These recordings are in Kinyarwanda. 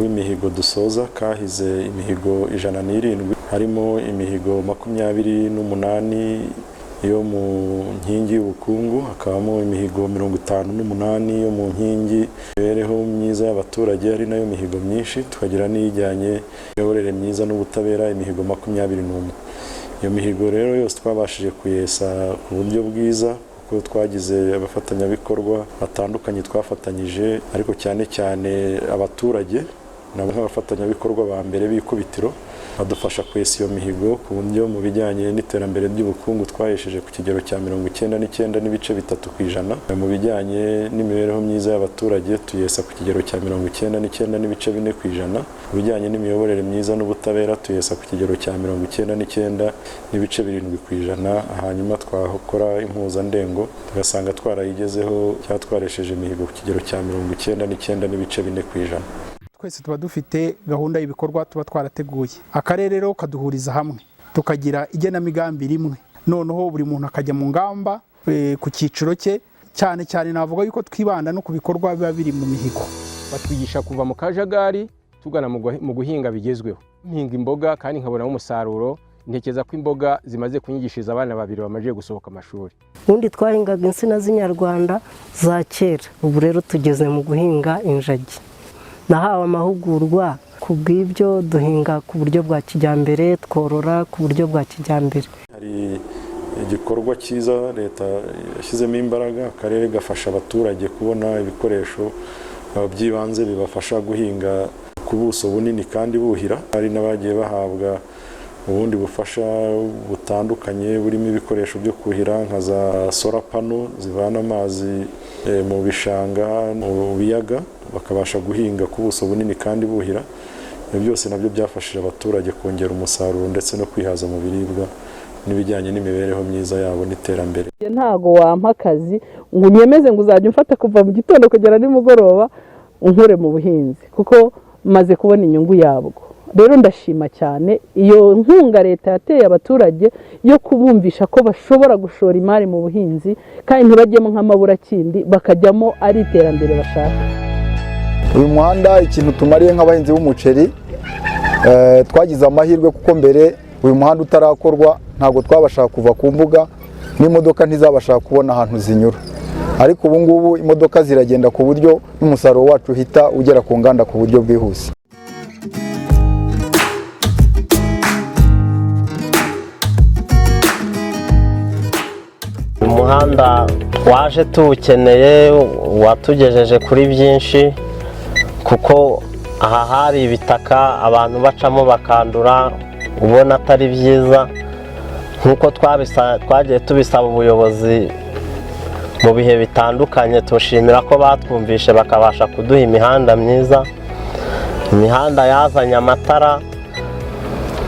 w'imihigo dusoza kahize imihigo 107, harimo imihigo 28 yo mu nkingi y'ubukungu, hakabamo imihigo 58 yo mu nkingi imibereho myiza y'abaturage, ari nayo mihigo myinshi, tukagira n'ijyanye imiyoborere myiza n'ubutabera, imihigo 21. Iyo mihigo rero yose twabashije kuyesa ku buryo bwiza, kuko twagize abafatanyabikorwa batandukanye twafatanyije, ariko cyane cyane abaturage nabo nk'abafatanyabikorwa ba mbere b'ikubitiro badufasha kwesa iyo mihigo, ku buryo mu bijyanye n'iterambere ry'ubukungu twahesheje ku kigero cya 99.3%, mu bijyanye n'imibereho myiza y'abaturage tuyesa ku kigero cya 99.4%, mu bijyanye n'imiyoborere myiza n'ubutabera tuyesa ku kigero cya 99.7%. Hanyuma twakora impuzandengo tugasanga twarayigezeho cyangwa twaresheje imihigo ku kigero cya 99.4%. Twese tuba dufite gahunda y'ibikorwa tuba twarateguye. Akarere rero kaduhuriza hamwe, tukagira igenamigambi rimwe, noneho buri muntu akajya mu ngamba ku cyiciro cye. Cyane cyane navuga yuko twibanda no ku bikorwa biba biri mu mihigo. Batwigisha kuva mu kajagari tugana mu guhinga bigezweho. Mpinga imboga kandi nkabonamo umusaruro. Ntekereza ko imboga zimaze kunyigishiriza abana babiri bamaze gusohoka amashuri. Ubundi twahingaga insina z'inyarwanda za kera, ubu rero tugeze mu guhinga injagi. Nahawe amahugurwa, ku bw'ibyo duhinga ku buryo bwa kijyambere, tworora ku buryo bwa kijyambere. Hari igikorwa cyiza leta yashyizemo imbaraga, akarere gafasha abaturage kubona ibikoresho by'ibanze bibafasha guhinga ku buso bunini kandi buhira. Hari n'abagiye bahabwa ubundi bufasha butandukanye burimo ibikoresho byo kuhira nka za solar panel zivana amazi mu bishanga, mu biyaga, bakabasha guhinga ku buso bunini kandi buhira. Ibyo byose nabyo byafashije abaturage kongera umusaruro ndetse no kwihaza mu biribwa n'ibijyanye n'imibereho myiza yabo n'iterambere. Ntago wampa akazi ngo unyemeze ngo uzajya umfata kuva mu gitondo kugera nimugoroba unkure mu buhinzi, kuko maze kubona inyungu yabwo. Rero ndashima cyane iyo nkunga leta yateye abaturage yo kubumvisha ko bashobora gushora imari mu buhinzi, kandi ntibajyemo nk'amaburakindi, bakajyamo ari iterambere bashaka. Uyu muhanda ikintu tumariye nk'abahinzi b'umuceri, twagize amahirwe kuko mbere uyu muhanda utarakorwa ntabwo twabashaga kuva ku mbuga, n'imodoka ntizabashaga kubona ahantu zinyura, ariko ubu ngubu imodoka ziragenda ku buryo n'umusaruro wacu uhita ugera ku nganda ku buryo bwihuse. Umuhanda waje tuwukeneye, watugejeje kuri byinshi, kuko aha hari ibitaka abantu bacamo bakandura, ubona atari byiza. Nk'uko twagiye tubisaba ubuyobozi mu bihe bitandukanye, tushimira ko batwumvishe bakabasha kuduha imihanda myiza, imihanda yazanye amatara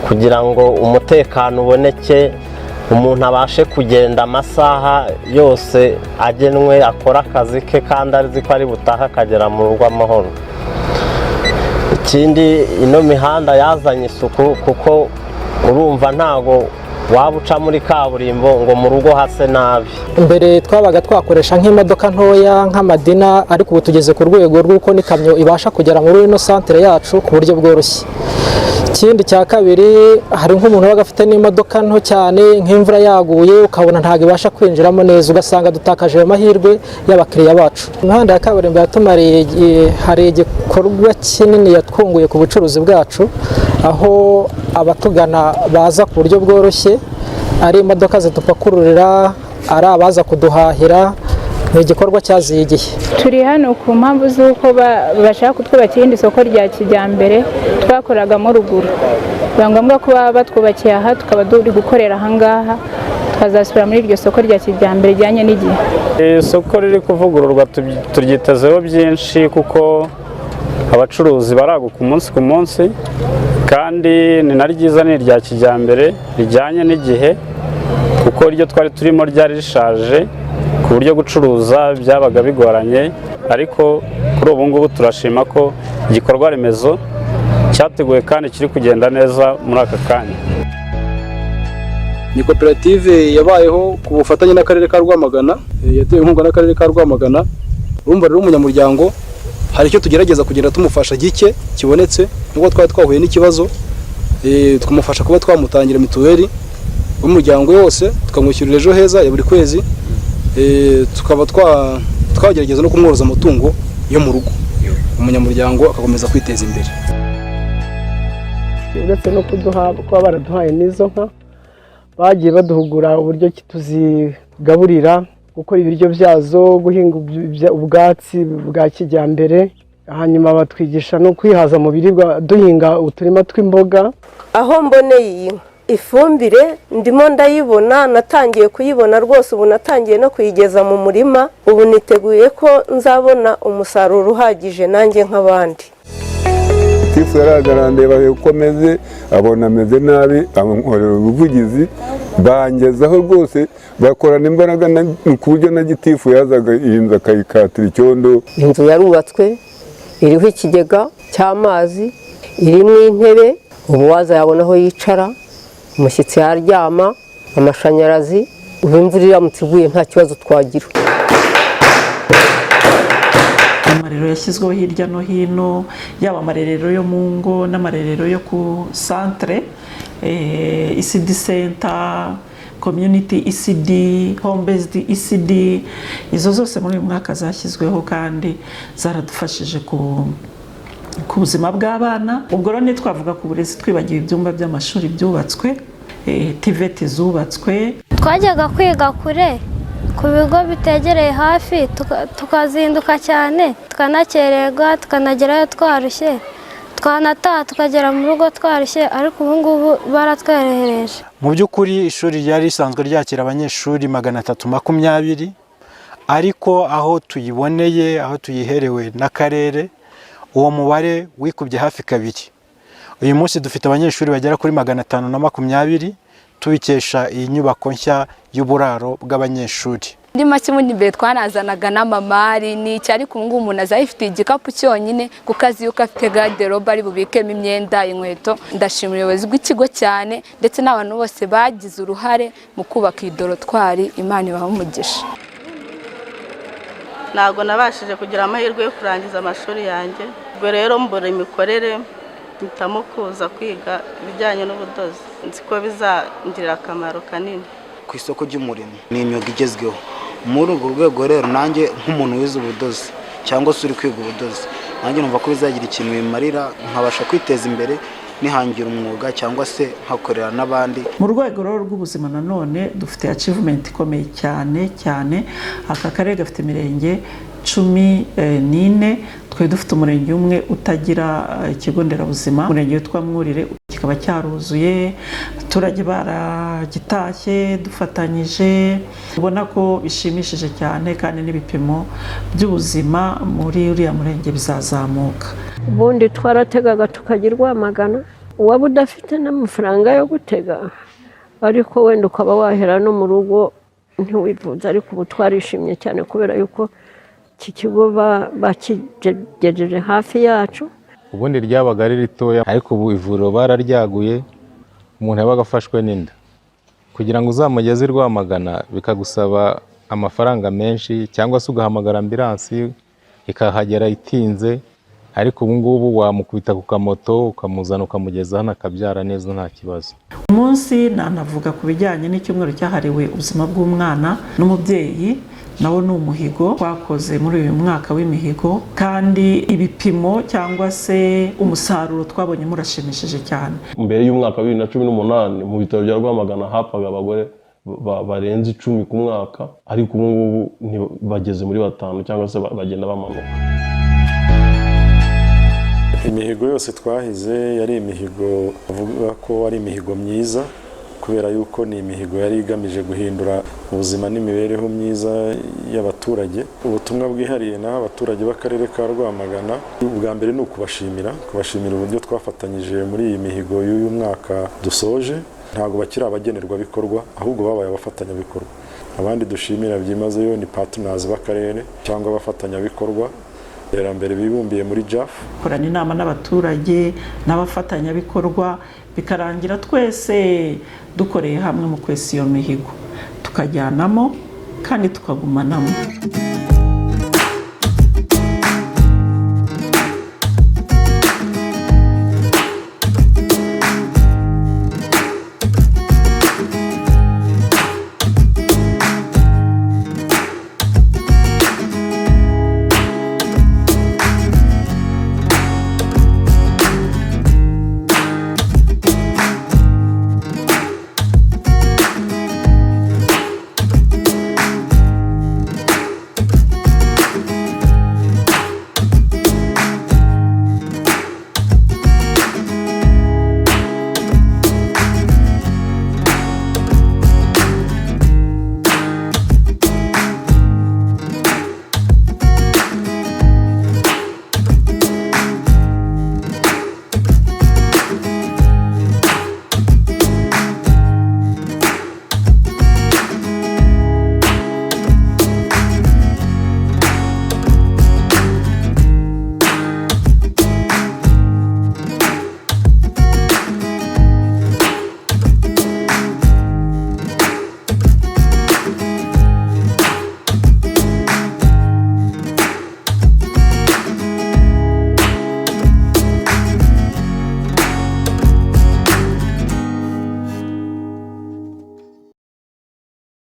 kugira ngo umutekano uboneke, umuntu abashe kugenda amasaha yose agenwe, akora akazi ke kandi azi ko ari butahe akagera mu rugo amahoro. Ikindi, ino mihanda yazanye isuku, kuko urumva ntago waba uca muri kaburimbo ngo mu rugo hase nabi. Mbere twabaga twakoresha nk'imodoka ntoya nk'amadina, ariko ubu tugeze ku rwego rw'uko n'ikamyo ibasha kugera muri ino santere yacu ku buryo bworoshye. Ikindi cya kabiri, hari nk'umuntu wabaga afite n'imodoka nto cyane, nk'imvura yaguye ukabona ntabwo ibasha kwinjiramo neza, ugasanga dutakaje ayo mahirwe y'abakiriya bacu. Imihanda ya kaburimbo yatumariye, hari igikorwa kinini yatwunguye ku bucuruzi bwacu, aho abatugana baza ku buryo bworoshye, ari imodoka zidupakururira, ari abaza kuduhahira. Ni igikorwa cyaziye igihe. Turi hano ku mpamvu z'uko bashaka kutwubakira irindi soko rya kijyambere twakoragamo ruguru. Biba ngombwa ko baba batwubakiye aha, tukaba turi gukorera aha ngaha, tukazasubira muri iryo soko rya kijyambere rijyanye n'igihe. Isoko riri kuvugururwa turyitezeho byinshi, kuko abacuruzi baraguka umunsi ku munsi, kandi ni na ryiza, ni irya kijyambere rijyanye n'igihe, kuko iryo twari turimo ryari rishaje ku buryo gucuruza byabaga bigoranye. Ariko kuri ubu ngubu turashima ko igikorwa remezo cyateguwe kandi kiri kugenda neza muri aka kanya. Ni koperative yabayeho ku bufatanye n'akarere ka Rwamagana, yatewe inkunga n'akarere ka Rwamagana. Urumva rero umunyamuryango Hari icyo tugerageza kugenda tumufasha gike kibonetse, nubwo twari twahuye n'ikibazo, tukamufasha kuba twamutangira mituweli w'umuryango wose, tukamwishyurira Ejo Heza ya buri kwezi, tukaba twagerageza no kumworoza amatungo yo mu rugo, umunyamuryango agakomeza kwiteza imbere. Uretse no kuduha, kuba baraduhaye n'izo nka, bagiye baduhugura uburyo ki tuzigaburira, gukora ibiryo byazo, guhinga ubwatsi bwa kijyambere, hanyuma batwigisha no kwihaza mu biribwa duhinga uturima tw'imboga. Aho mboneye iyi nka, ifumbire ndimo ndayibona, natangiye kuyibona rwose. Ubu natangiye no kuyigeza mu murima. Ubu niteguye ko nzabona umusaruro uhagije nanjye nk'abandi. Tifu yaraza arandeba uko ameze, abona ameze nabi, ankorera ubuvugizi, bangezaho rwose, bakorana imbaraga ku buryo na gitifu yazaga iyi nzu akayikatira icyondo. Inzu yarubatswe, iriho ikigega cy'amazi, irimo intebe, ubu waza yabona aho yicara, umushyitsi yaryama, amashanyarazi. Ubu imvura iramutse iguye nta kibazo twagira. Amarerero yashyizweho hirya no hino, yaba amarerero yo mu ngo n'amarerero yo ku santere, ECD center, community ECD, home based ECD, izo zose muri uyu mwaka zashyizweho kandi zaradufashije ku buzima bw'abana. Ubwo rero ntitwavuga ku burezi twibagiwe ibyumba by'amashuri byubatswe, TVET zubatswe. Twajyaga kwiga kure ku bigo bitegereye hafi, tukazinduka cyane, tukanakererwa, tukanagerayo twarushye, twanataha tukagera mu rugo twarushye, ariko ubu ngubu baratworohereje. Mu by'ukuri ishuri ryari risanzwe ryakira abanyeshuri 320, ariko aho tuyiboneye, aho tuyiherewe n'akarere, uwo mubare wikubye hafi kabiri. Uyu munsi dufite abanyeshuri bagera kuri 520, tubikesha iyi nyubako nshya y'uburaro bw'abanyeshuri. Muri make, ubundi mbere twanazanaga n'amamari n'icyo, ariko ubu ngubu umuntu aza yifitiye igikapu cyonyine, kuko azi yuko afite garde-robe ari bubikemo imyenda, inkweto. Ndashimira ubuyobozi bw'ikigo cyane, ndetse n'abantu bose bagize uruhare mu kubaka iyi dortoir. Imana ibahe umugisha. Ntabwo nabashije kugira amahirwe yo kurangiza amashuri yanjye. Ubwo rero mbura imikorere, mpitamo kuza kwiga ibijyanye n'ubudozi. Nzi ko bizangirira akamaro kanini. Ku isoko ry'umurimo ni imyuga igezweho. Muri urwo rwego rero, nanjye nk'umuntu wize ubudozi cyangwa se uri kwiga ubudozi, nanjye numva ko bizagira ikintu bimarira, nkabasha kwiteza imbere, nihangira umwuga cyangwa se nkakorera n'abandi. Mu rwego rero rw'ubuzima nanone dufite achievement ikomeye cyane cyane. Aka karere gafite imirenge 14. Twari dufite umurenge umwe utagira ikigo nderabuzima, umurenge witwa Mwurire, kikaba cyaruzuye, abaturage baragitashye dufatanyije. Ubona ko bishimishije cyane, kandi n'ibipimo by'ubuzima muri uriya murenge bizazamuka. Ubundi twarategaga tukajya i Rwamagana, waba udafite n'amafaranga yo gutega, ariko wenda ukaba wahera no mu rugo ntiwivuze. Ariko ubu twarishimye cyane kubera yuko iki kigo bakigejeje hafi yacu. Ubundi ryabaga ari ritoya, ariko ubu ivuriro bararyaguye. Umuntu yabaga afashwe n'inda, kugira ngo uzamugeze i Rwamagana bikagusaba amafaranga menshi, cyangwa se ugahamagara ambulance ikahagera itinze, ariko ubu ngubu wamukubita ku kamoto ukamuzana, ukamugeza hano, akabyara neza nta kibazo. Umunsi nanavuga ku bijyanye n'icyumweru cyahariwe ubuzima bw'umwana n'umubyeyi, nawo ni umuhigo twakoze muri uyu mwaka w'imihigo, kandi ibipimo cyangwa se umusaruro twabonye murashimishije cyane. Mbere y'umwaka wa 2018, mu bitaro bya Rwamagana hapfaga abagore barenze 10 ku mwaka, ariko ubu ngubu bageze muri batanu cyangwa se bagenda bamanuka. Imihigo yose twahize yari imihigo avuga ko ari imihigo myiza, kubera yuko ni imihigo yari igamije guhindura ubuzima n'imibereho myiza y'abaturage. Ubutumwa bwihariye naho abaturage b'akarere ka Rwamagana, ubwa mbere ni ukubashimira, kubashimira uburyo twafatanyije muri iyi mihigo y'uyu mwaka dusoje. Ntabwo bakiri abagenerwabikorwa, ahubwo babaye abafatanyabikorwa. Abandi dushimira byimazeyo ni partners b'akarere cyangwa abafatanyabikorwa iterambere bibumbiye muri JAF. Korana inama n'abaturage n'abafatanyabikorwa, bikarangira twese dukoreye hamwe mu kwesa iyo mihigo, tukajyanamo kandi tukagumanamo.